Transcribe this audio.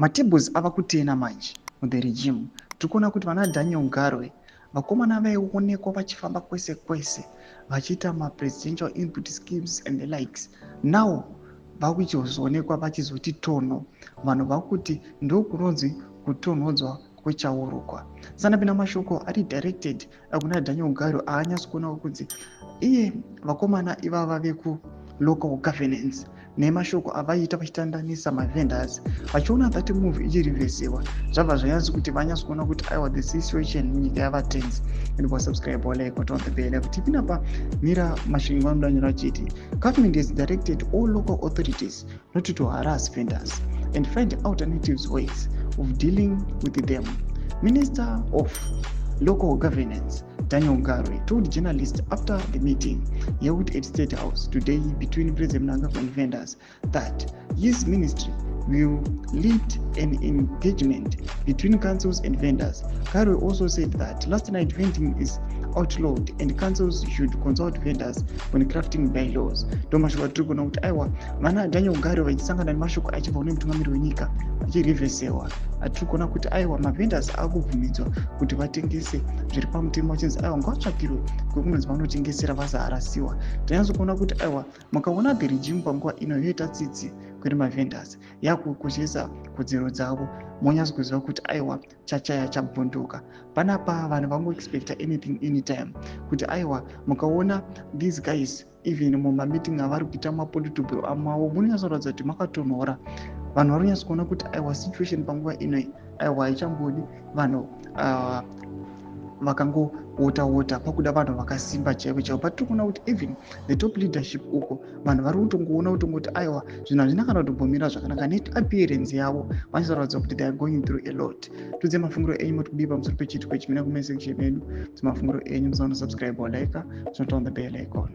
Matables ava kutena manje muthe regime. Tiri kuona kuti vana Daniel Garwe, vakomana vaionekwa vachifamba kwese kwese vachiita mapresidential input schemes and the likes, now vakuchizoonekwa vachizoti tono. Vanhu vakuti ndokunonzi kutonhodzwa kwechaurukwa. Sanapinda mashoko ari directed kuna Daniel Garwe, aanyatsi kuona kunzi iye vakomana ivava vekulocal governance nemashoko avaiita vachitandanisa mavendors, vachiona that move ichirivhesiwa, zvabva zvanyatsi kuti vanyatsi kuona kuti aiwa, the situation munyika yava tense. And wasubscribe, walike, on the bell kuti pinapa mira masvingo anodanyora achiti government has directed all local authorities not to harass vendors and find alternatives ways of dealing with them. Minister of Local Governance Daniel Garwe told journalists after the meeting held at State House today between President Mnangagwa and vendors that his ministry will lead an engagement between councils and vendors. Garwe also said that last night vending is outlawed and councils should consult vendors when crafting bylaws. Ndo mashoko atiri kuona kuti aiwa, vana Daniel Garwe vachisangana nemashoko achibva kune mutungamiri wenyika achirivhesewa. Atiri kuona kuti aiwa, mavendors akubvumidzwa kuti vatengese zviri pamutemo, vachinzi aiwa, ngavatsvakirwe kwekunonzi vanotengesera, vasaharasiwa. Tanyatso kuona kuti aiwa, mukaona the regime panguva ino yoita tsitsi kune mavendors, yakukoshesa kodzero dzavo, monyatso kuziva kuti aiwa, chachaya chabvunduka panapa. Vanhu vangoexpecta anything anytime kuti aiwa, mukaona these guys even mumameeting avari kuita, mapolitburo amavo, munonyatsoratidza kuti makatonhora. Vanhu vari kunyatso kuona kuti aiwa, situation panguva inoi aiwa, haichambodi vanhu vakangowota wota, pakuda vanhu vakasimba chaivo chaivo. But tiri kuona kuti even the top leadership uko vanhu vari kutongoona kutongoti aiwa, zvinhu hazvina kana kutombomira zvakanaka. Neappearance yavo vanoratidza kuti they are going through a lot. Tudze mafungiro enyu, moti kudii pamusoro pechiitiko ichi? Mina comment section yedu, dzemafungiro enyu. Musaona subscribe, walike, zvinoturn on the bell icon.